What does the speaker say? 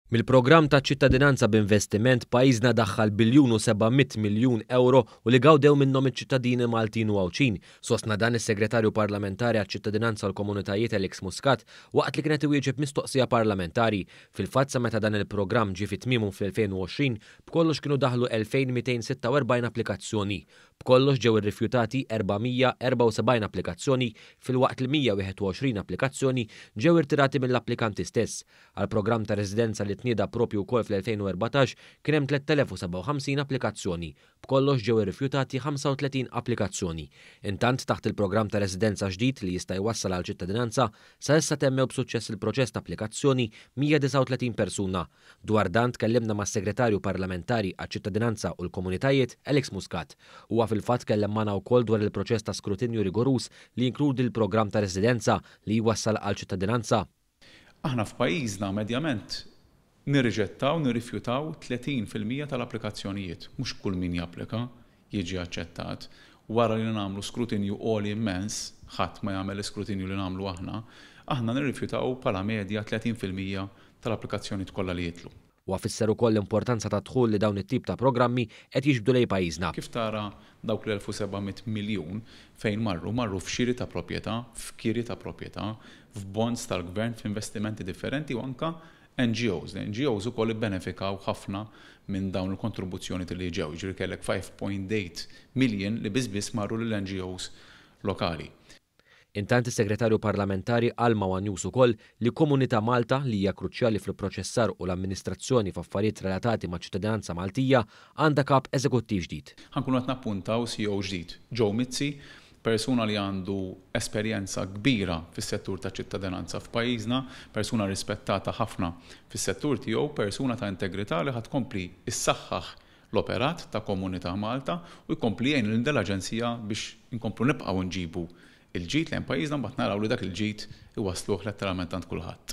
Mill-programm taċ-ċittadinanza b'investiment pajjiżna daħħal biljun u 700 miljun ewro u li gawdew minnhom iċ-ċittadini Maltin u Għawdxin. Sostna dan is-Segretarju Parlamentari għaċ-Ċittadinanza u l-Komunitajiet Alex Muscat waqt li kien qed iwieġeb mistoqsija parlamentari. Fil-fatt sa meta dan il-programm ġie fi tmiemu fl-2020, b'kollox kienu daħlu 2,246 applikazzjoni. B'kollox ġew irrifjutati 474 applikazzjoni filwaqt li 121 applikazzjoni ġew irtirati mill-applikanti stess. Għall-programm ta' residenza li tnieda proprju wkoll fl-2014 kien hemm 3,057 applikazzjoni. B'kollox ġew irrifjutati 35 applikazzjoni. Intant, taħt il-programm ta' residenza ġdid li jista' jwassal għal ċittadinanza, sa issa temmew b'suċċess il-proċess ta' applikazzjoni 139 persuna. Dwar dan tkellimna mas-Segretarju Parlamentari għaċ-Ċittadinanza u l-Komunitajiet, Alex Muscat. Huwa fil-fatt tkellem magħna wkoll dwar il-proċess ta' skrutinju rigoruż li jinkludi l-programm ta' residenza li jwassal għal ċittadinanza. Aħna f'pajjiżna medjament nirriġettaw, nirrifjutaw 30% tal-applikazzjonijiet. Mhux kull min japplika jiġi aċċettat. Wara li nagħmlu skrutinju għoli immens, ħadd ma jagħmel l-iskrutinju li nagħmlu aħna, aħna nirrifjutaw bħala medja 30% tal-applikazzjonijiet kollha li jidħlu. Huwa fisser ukoll l-importanza tad-dħul li dawn it-tip ta' programmi qed jiġbdu lejn pajjiżna. Kif tara dawk l-1,700 miljun fejn marru? Marru f'xiri ta' proprjetà, f'kiri ta' proprjetà, f'bonds tal-gvern, f'investimenti differenti u anke NGOs. L-NGOs ukoll ibbenefikaw ħafna minn dawn il-kontribuzzjonijiet li ġew. Jiġifieri kellek 5.8 million li biss biss marru lill-NGOs lokali. Intant is-Segretarju Parlamentari qal ma' one News ukoll li Komunità Malta, li hija kruċjali fl-ipproċessar u l-amministrazzjoni f'affarijiet relatati maċ-ċittadinanza Maltija, għandha kap eżekuttiv ġdid. Ħa nkunu qed nappuntaw CEO ġdid, Joe Mizzi, persuna li għandu esperjenza kbira fis-settur taċ-ċittadinanza f'pajjiżna, persuna rispettata ħafna fis-settur tiegħu, persuna ta' integrità li ħa tkompli ssaħħaħ l-operat ta' Komunità Malta u jkompli jgħin lil din l-aġenzija biex inkomplu nibqgħu nġibu l-ġid lejn pajjiżna mbagħad naraw li dak il-ġid iwassluh letteralment għand kulħadd.